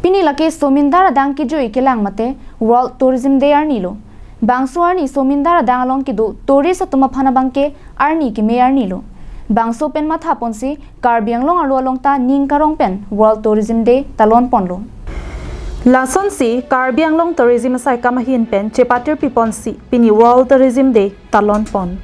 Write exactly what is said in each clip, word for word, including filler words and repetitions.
Pini lake Somindar adang kejui kelang mate World Tourism Day arni lo. Bangso arni Somindar adang along kedo tourist atum aphan abangke arni keme arni lo. Bangso pen matha ponsi Karbi Anglong arlo along ta ning karong pen World Tourism Day talon ponlo. Lasonsi Karbi Anglong Tourism asai kam ahin pen chepatir pi ponsi pini World Tourism Day talon pon.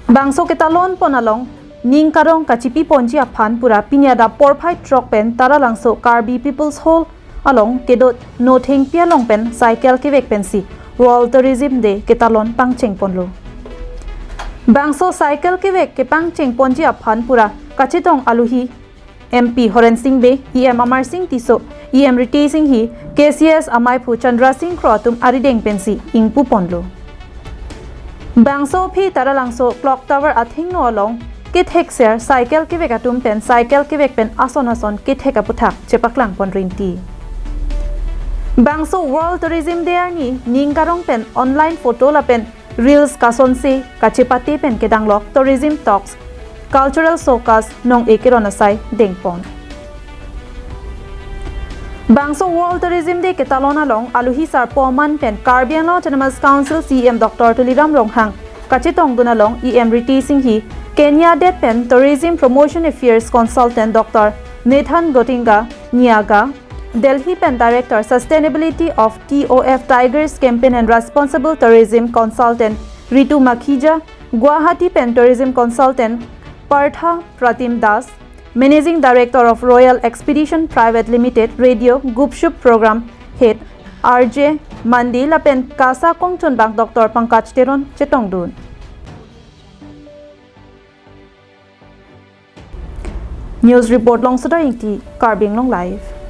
Bangso ketalon pon along ning karong kachipi ponji aphan pura pini adap porphai throk pen Taralangso Karbi People's Hall along kedo Nothengpi along pen cycle kevek pensi World Tourism Day ketalon pangcheng ponlo. Bangso cycle kevek kepangcheng ponji aphan pura kachetong aluhi M P Horen Sing Bey, E M Amar Sing Tisso, E M Ritesh Enghi, K C S amaiphu Chandra Sing Kro atum arideng pensi ingpu ponlo. Bangso aphi Taralangso Clock Tower athengno along kethek ser cycle kevek atum pen cycle kevek pen ason ason kethek aputhak chepaklang pon rinti. Bangso World Tourism Day arni ning karong pen online photo lapen reels kasonsi kachepate pen kedanglok tourism talks, cultural showcase nong-e keron asai dengpon. Bangso World Tourism Day ketalon along aluhi sarpo aman pen Karbi Anglong Autonomous Council C E M Doctor Tuliram Ronghang kachetongdun along E M Ritesh Enghi, Kenya det pen Tourism Promotion Affairs Consultant Doctor Nathan Gotinga Nyaga, Delhi pen Director Sustainability of T O F Tigers Campaign and Responsible Tourism Consultant Ritu Makhija, Guwahati pen Tourism Consultant Partha Pratim Das, Managing Director of Royal Expedition Private Limited Radio Gupshup Program Head R J Mandi lapen KASA kongchunbang Doctor Pankaj Teron chetongdun. News report Longsoda Ingti, Karbi Anglong Live.